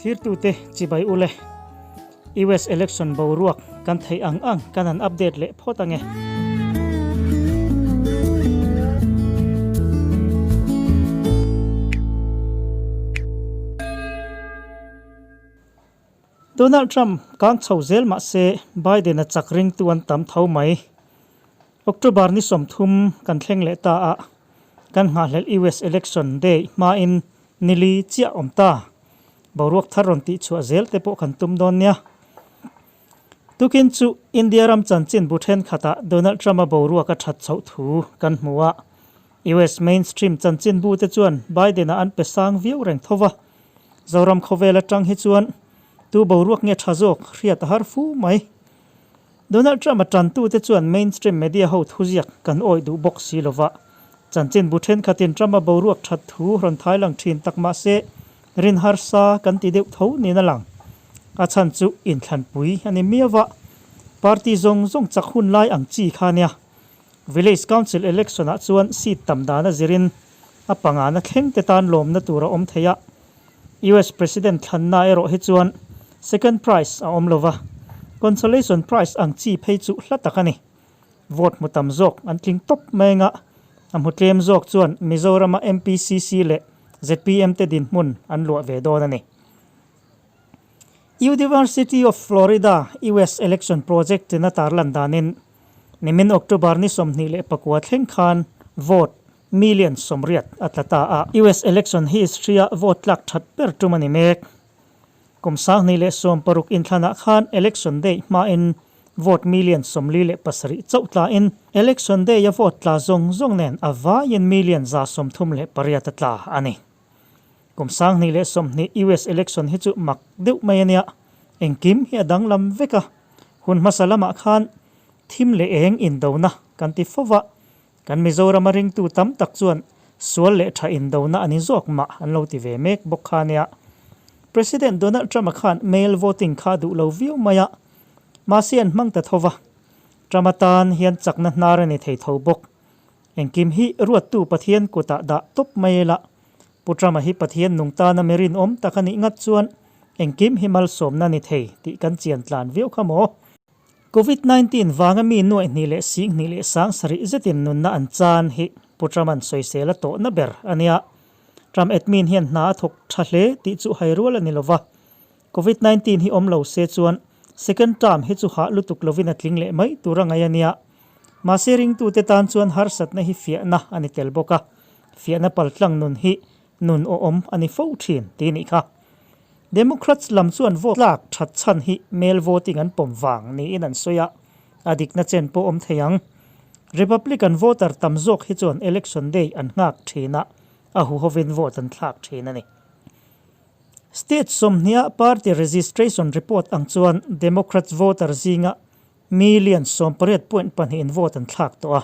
Thirtute chibai ule. US election boruak kan theih ang ang kan han update leh phawt ange. Donald Trump kang chho zel mah se Biden-a chak ringtu an tam tho mai. October ni 30 kan thleng leh ta a, kan nghahhlelh US election day hmain nili chiah awm ta. Boruak thar rawn tih chhuah zel te pawh kan tum dawn nia. Tukin chu India ram chanchin bu thenkhatah Donald Trump-a boruak a that chhoh thu kan hmu a. US mainstream chanchin bu te chuan Biden-a an pe sang viau reng tho va. Zoram khawvel atang hi chuan tu boruak nge tha zawk hriat a har fu mai. Donald Trump-a tantute chuan mainstream media ho thuziak kan awih duh bawk si lova, chanchinbu thenkhatin Trump-a boruak that thu rawn thai lang thin tak mah se, rin harsa kan ti deuh tho niin a lang. A chhan chu inthlanpui a ni miau va, party zawng zawng chak hun lai ang chi kha nia. Village Council election-ah chuan seat tam dana zirin a pangana thleng te tan lawmna tur a awm thei a, US President thlanna erawh hi chuan second prize a awm lova, consolation prize ang chi phei chu hla tak a ni. Vote hmu tam zawk an tling tawp mai anga, a hmu tlem zawk chuan Mizorama MPCC leh zpm te dinhmun an luah ve dawn a ni. University of Florida US Election Project ina tarlan danin nimin October ni 24 thleng khan vote Million 80 a tla ta a. US election history-a vote tlak that ber tum a ni mek. Kum 2016 inthlanah khan election day hmain vote million 47 chauh tlain election day-a vote tla zawng zawng nen a vaiin million 138 a tla a ni. Kum 2020 US election hi chu mak deuh mai a nia. Engkim hi a danglam vek a. Hun hmasa lamah khan thim leh eng indona kan ti fo va. Kan Mizorama ringtu tam tak chuan sual leh tha indona a ni zawk mah an lo ti ve mek bawk kha nia. President Donald Trump-a khan mail voting kha duh lo viau mai a, mahse an hmang ta tho va. Trump-a tan hian chakna hnar a ni thei tho bawk. Engkim hi ruattu Pathian kutah dah tawp mai ila, Pu Trump-a hi Pathian nung tana mi rinawm tak a nih ngat chuan engkim hi malsawmna ni thei tih kan chian tlan viau kha maw? Covid 19 vanga mi nuaih hnih leh sing hnih leh sang sarih zetin nunna an chan hi Pu Trump-a'n sawisel a tawhna ber a nia. Trump admin hian hna a thawk tha hle tih chu hai rual a ni lova. Covid 19 hi awm lo se chuan second term hi chu hah lutuk lovin a tling leh mai tur a ngaih a nia. Mahse ringtute tan chuan harsatna hi fiahna a ni tel bawk a, fiahna paltlang nun hi nun awhawm a ni fo thin tih nih kha. Democrats lam chuan vote tlak that chhan hi mail voting an pawm vang niin an sawi a, a dikna chen pawh awm thei ang. Republican voter tam zawk hi chuan election day an nghak thin a, a huhovin vote an thlak thin a ni. State 20 a party registration report ang chuan Democrats voter zinga million 18.2 in vote an thlak tawh a,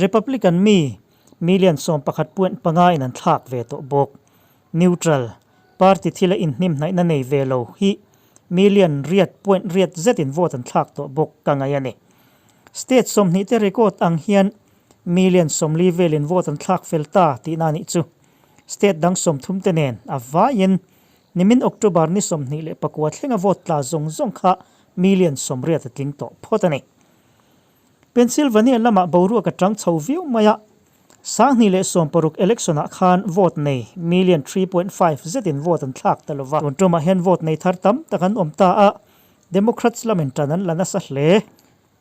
Republican mi million 11.5 in an thlak ve tawh bawk. Neutral, party thila inhnimhnaihna nei ve lo hi million riat point riat zetin vote an thlak tawh bawk ka ngaih a ni. State 20 te record ang hian million 40 velin vote an thlak fel ta tihna a nih chu. State dang 30 te nen a vaiin nimin October ni 29 thlenga vote tla zawng zawng kha million 80 a tling tawh phawt a ni. Pennsylvania lamah boruak a tang chho viau mai a, 2016 election-ah khan vote nei million 3.5 zetin vote an thlak ta lova. Tun tumah hian vote nei thar tam tak an awm ta a, Democrats lamin tan an la nasa hle.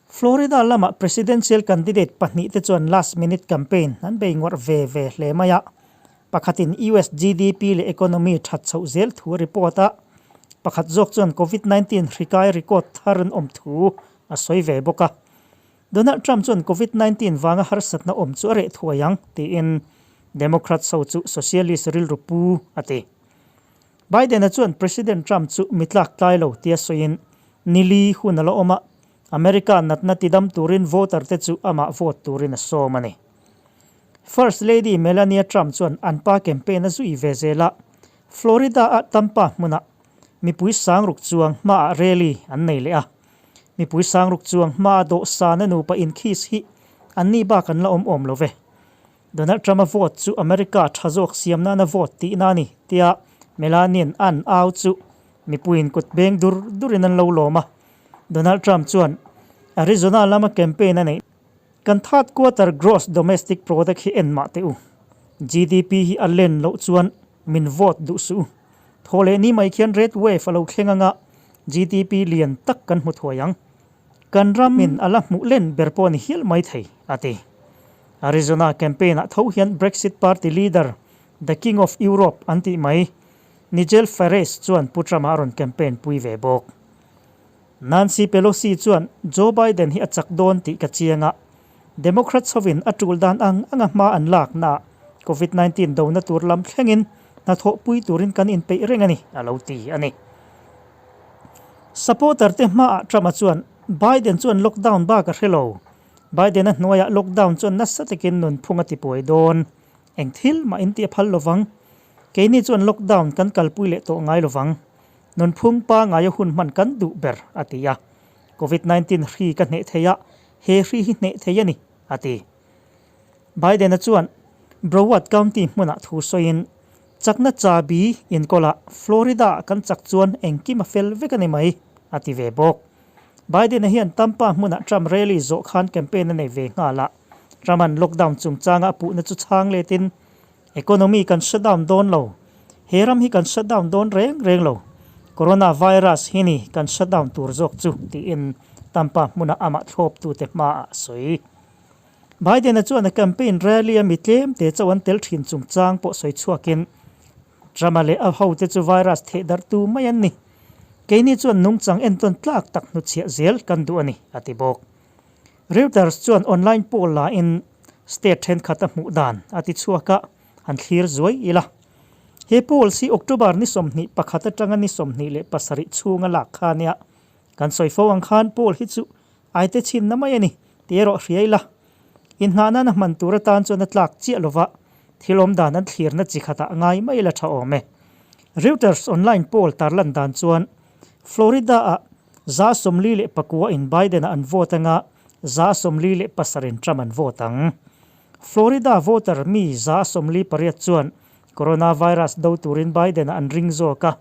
Florida lamah presidential candidate pahnih te chuan last minute campaign an bei ngawrh ve ve hle mai a, pakhatin US GDP leh economy that chhoh zel thu a report a, pakhat zawk chuan Covid 19 hrikai record thar an awm thu a sawi ve bawk a. Donald Trump chuan Covid 19 vanga harsatna awm chu a reh thuai ang tiin Democrats ho chu socialist rilru pu a ti. Biden-a chuan President Trump chu mi tlak tlai lo tia sawiin nili hun a la awm a, America natna tidam turin voter te chu amah vote turin a sawm a ni. First Lady Melania Trump chuan an pa campaign a zui ve zel a, Florida-a Tampa hmunah mipui sangruk chuang hmaah rally an nei leh a. Mipui sangruk chuang hmaa dawhsana nupa inkhis hi anni bak an la awm awm lo ve. Donald Trump-a vote chu America tha zawk siam nana vote tihna a ni tia Melania'n an au chu. Mipuiin kut beng dur durin an lo lawm a. Donald Trump chuan Arizona lama campaign a neih. Kan third quarter gross domestic product hi en mah teh u. GDP hi a len loh chuan min vote duh suh u. Thaw leh ni mai khian red wave a lo thleng anga GDP lian tak kan hmu thuai ang. Kan ramin a la hmuh len ber pawh a ni hial mai thei, a ti. Arizona campaign-ah tho hian Brexit Party leader, The King of Europe an tih mai, Nigel Farage chuan Pu Trump-a a rawn campaign pui ve bawk. Nancy Pelosi chuan Joe Biden hi a chak dawn tih ka chiang a, Democrats hovin a tul dan ang anga hma an laknaah Covid 19 dona tur lam thlengin hnathawhpui turin kan inpeih reng a ni, a lo ti a ni. Supporter te hmaah Trump-a chuan Biden chuan lockdown bak a hre lo. Biden-a hnuaiah lockdown chuan nasa takin nunphung a tipuai dawn. Eng thil mah in tih a phal lovang. Keini chuan lockdown kan kalpui leh tawh ngai lovang. Nunphung pangaia hun hman kan duh ber, a ti a. Covid 19 hri ka hneh thei a, he hri hi hneh thei a ni, a ti. Biden-a chuan Broward County hmunah thu sawiin, Chakna chabi inkawlah Florida-ah kan chak chuan engkim a fel vek a ni mai, a ti ve bawk. Biden-a hian Tampa hmunah Trump rally zawh khan campaign a nei ve nghal a. Trump-a'n lockdown chungchanga a puhna chu chhang letin, Economy kan shutdown dawn lo. He ram hi kan shutdown dawn reng reng lo. Corona virus hi ni kan shutdown tur zawk chu, tiin Tampa hmuna amah thlawptute hmaah a sawi. Biden-a chuan a campaign rally-a mi tlem te chauh an tel thin chungchang pawh sawi chhuakin, Trump-a leh a hote chu virus theh darhtu mai an ni. Keini chuan nungchang entawn tlak tak hnuchhiah zel kan duh a ni, a ti bawk. Reuters chuan online poll la in state thenkhat a hmuh dan a ti chhuak a, han thlir zuai ila. He polls hi October ni 21 atanga ni 27 chhunga lak kha ania. Kan sawi fo ang khan poll hi chu aite chhinna mai a ni tih erawh hria ila. Inhnah nana hman tur atan chuan a tlak chiah lova, thil awm dan an thlirna chi khatah ngai mai ila tha awm e. Reuters online poll tarlan dan chuan Florida-ah 49 in Biden-a an vote anga, 47 in Trump an vote ang. Florida voter mi 48 chuan coronavirus do turin Biden-a an ring zawk a,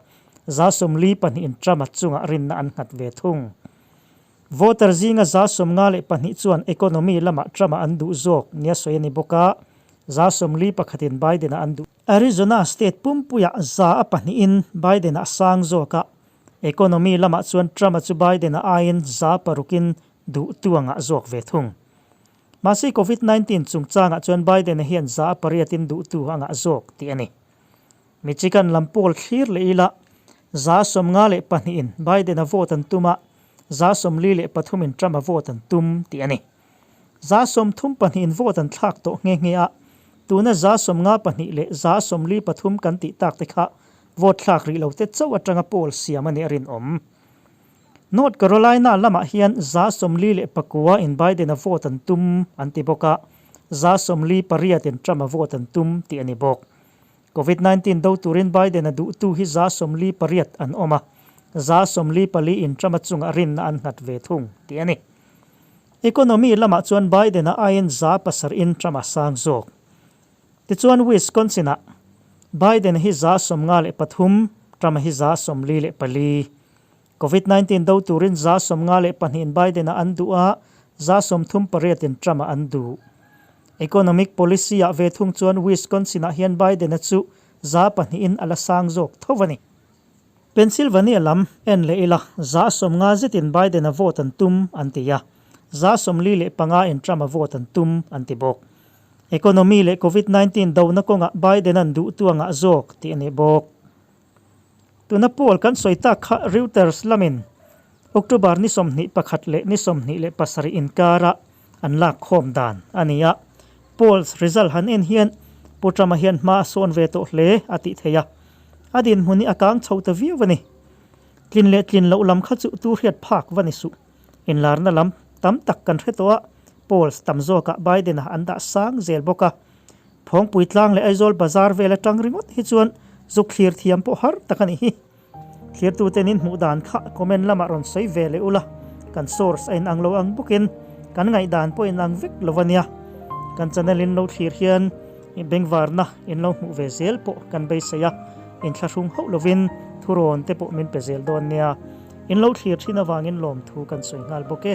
42 in Trump-a chungah rinna an nghat ve thung. Voter zinga 52 chuan economy lamah Trump-a an duh zawk nia sawi a ni bawk a, 41 in Biden-a an duh. Arizona state pumpuiah 100 in Biden-a sang zawk a, Economy lamah chuan Trump-a chu Biden-a aiin 6% in duh tuangah zawk ve thung. Mahse Covid 19 chungchangah chuan Biden-a hian 8% in duh tu angah zawk tih a ni. Michigan lam poll thlir leh ila 52 in Biden-a vote an tum a, 43 in Trump-a vote an tum tih a ni. 32 in vote an thlak tawh nghe nghe a, tuna 52 leh 43 kan tih tak te kha vote thlak rih lo te chauh atanga poll siam a nih a rinawm. North Carolina lamah hian 49 in Biden-a vote an tum an ti bawk a, 48 in Trump-a vote an tum tih a ni bawk. Covid 19 do turin Biden-a duhtu hi 48 an awm a, 44 in Trump-a chungah rinna an nghat ve thung tih a ni. Economy lamah chuan Biden-a aiin 7% in Trump-a sang zawk. Tichuan Wisconsin-ah Biden-a hi 53, Trump-a hi 44. Covid 19 do turin 52 in Biden-a an duh a, 38 in Trump-a an duh. Economic policy-ah ve thung chuan Wisconsin-ah hian Biden-a chu 2% in a la sang zawk tho a ni. Pennsylvania lam en leh ila, 50 zetin Biden-a vote an tum an ti a, 45 in Trump-a vote an tum an ti bawk. Economy leh Covid 19 dona kawngah Biden-a'n duhtu a ngah zawk tih a ni bawk. Tuna poll kan sawi tak kha Reuters lamin October ni 21 leh ni 27 inkara an lak khawm dan a ni a. Polls result han en hian Pu Trump-a hian hma a sawn ve tawh hle a tih theih a. A dinhmun hi a kang chho ta viau a ni. Tlin leh tlin loh lam kha chu tu hriat phak va ni suh. Inlarna lam tam tak kan hre tawh a, polls tam zawkah Biden-a an dah sang zel bawk a. Phawngpui tlang leh Aizawl bazar vel atang ringawt hi chuan zuk thlir thiam pawh har tak a nih hi. Thlirtuten in hmuh dan kha comment lamah rawn sawi ve leh ula, kan source a inang lo ang bawkin kan ngaihdan pawh inang vek lo a nia. Kan channel in lo thlir hian bengvarna in lo hmuh ve zel pawh kan beisei a, inthlahrung hauh lovin Thurawn te pawh min pe zel dawn nia. In lo thlir thin avangin lawmthu kan sawi nghal bawk e.